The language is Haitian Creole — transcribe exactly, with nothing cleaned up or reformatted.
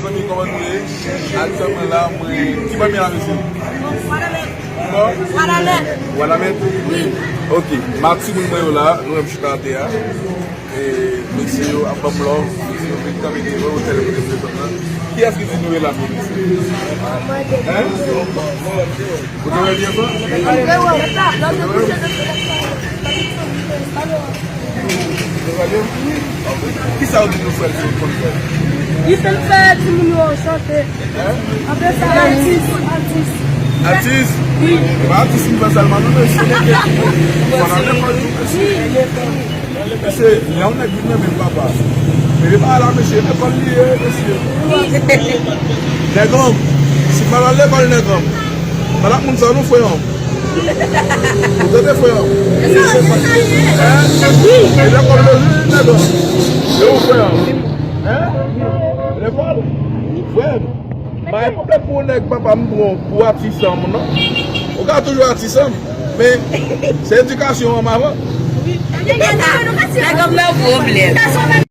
Zanmi, kòman nou ye? Aktyèlman la, mwen, ki fanmi a, mesye? Bon? Wadamèt. Wadamèt? Wi. Ok. M a timoun mwen yo la, nou menm chita atè a. E mesye yo ap ban m love, mesye yo vin kanpe devan otèl kote m desann nan. Kiyès ki di nou rele la, mesye? Hein? Ou te wè l yè swa? Ou te wè l? Kisa w di nou fè l si w konn fè l? Li fè l fè timoun yo chante. Hein? Apre sa, atis, atis. Atis? Wi. E pa atis m fè sèlman, non, mesye. Fò nan lekòl tou, mesye. Mesye, lè yon nèg vin renmen l, papa. Mete pa la, mesye, lekòl li ye, mesye. Nègòm, si m al lekòl, nègòm. Malak moun sa nou frè an. Ou tande frè an? Hein? E lekòl yo jwenn nègòm. E ou frè an? Hein? Lekòl? Frè m. Pa gen pwoblèm pou yon nèg papa m pran w pou atisan m, non. Ou ka toujou atisan m. Men, se edikasyon an m avan. Nègòm nan pwoblèm.